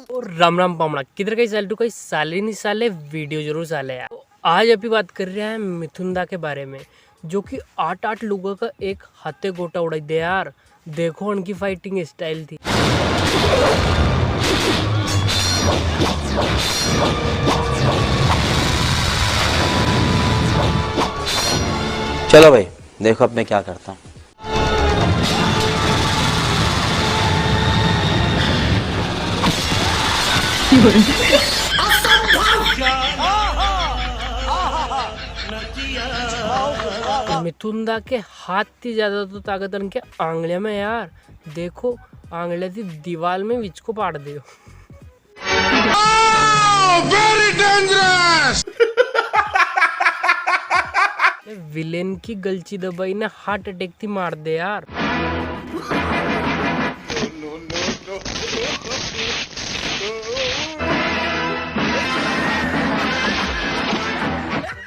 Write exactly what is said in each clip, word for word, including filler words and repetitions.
और राम राम पामणा, किधर कई चाल तू, कई साले नी साले, video जरूर साले यार। तो आज अपी बात कर रहा है मिथुन दा के बारे में, जो कि आठ आठ लोगों का एक हाथे गोटा उड़ाई दे यार। देखो उनकी fighting style थी। चलो भाई, देखो अब मैं क्या करता हूँ। मिथुन दा के हाथ थी ज्यादा तो ताकत उनके आंगलिया में यार। देखो, आंगलिया थी दीवाल में विचको पाड़ दियो। Oh, very dangerous! विलेन की गलची दबाई ने heart attack थी मार दे यार।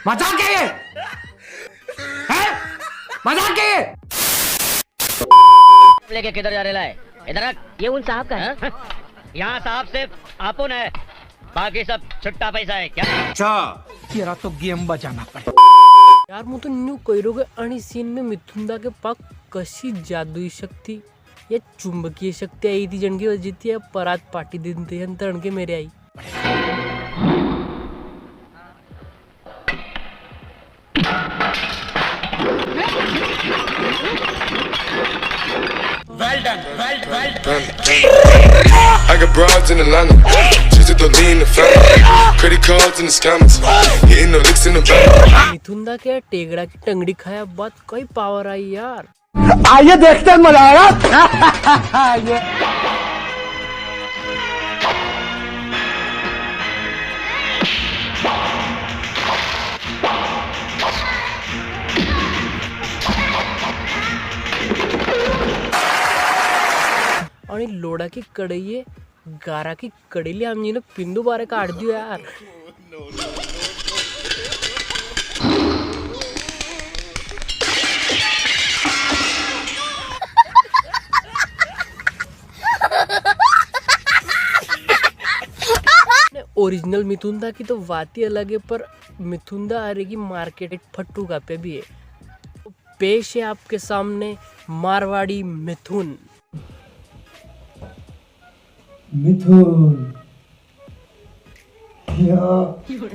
मजाक है ये? हैं? मजाक है ये? लेके किधर जा रेला है? इधर रख। ये उन साहब का है। हैं? यहाँ साहब सिर्फ आपुन है, बाकी सब छुट्टा पैसा है क्या? अच्छा। तेरा तो game बजाना पड़ेगा। यार, मूं तो न्यू कह रहो कि अणी scene में मिथुन दा के पाक कसी जादुई शक्ति या चुंबकीय शक्ति आई थी, जण की वजह थी या परात पाटी दिन थे, अंतर अणके मेरे आई। Well done, well, well done. I got broads in Atlanta, just to lean the family. Credit cards and the scammers, hitting the licks in the back. मिथुन दा के टेगड़ा की टंगड़ी खाया बाद कई power आई यार। आइए देखते हैं, मजा आएगा। ये अरे लोड़ा की कड़ाई है, गारा की कड़ेली आम जी ने पिंदू बारे काट दियो यार। Original मिथुन दा की तो बात ही अलग है, पर मिथुन दा आ रही की market फट्टू का पे भी है। पेश है आपके सामने मारवाड़ी मिथुन। मिथुन। या। या।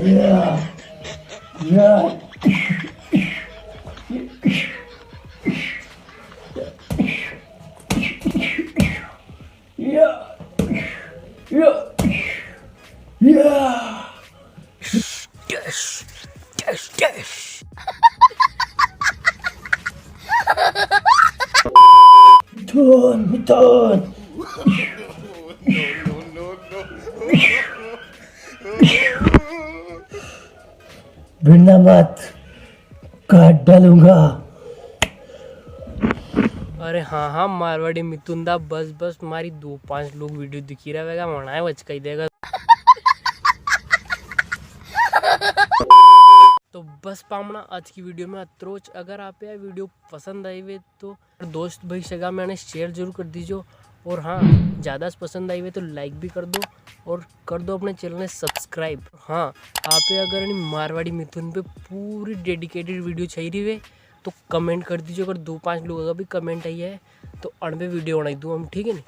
या। या। या, या, या। Yes, yes, yes. मिथुन, मिथुन। भिड़ना मत। काट डालूंगा। अरे हाँ, हाँ, मारवाड़ी मिथुन दा, बस, बस, मारी दो पांच लोग video दिखी रहा वेगा, वणाए वचकाई देगा। तो बस पामणा, आज की video में अत्रोच। अगर आप या video पसंद आई वे तो दोस्त भाई सगा में आने share जरूर कर दीजो। और हाँ, ज़्यादा से पसंद आई हुई तो like भी कर दो और कर दो अपने channel ने subscribe। हाँ, आप अगर इनी मारवाड़ी मिथुन पे पूरी dedicated video चाहिए रही है तो comment कर दीजो। अगर दो पांच लोगों का भी comment आई है तो अण पे video बनाई दूँ हम, ठीक है नी?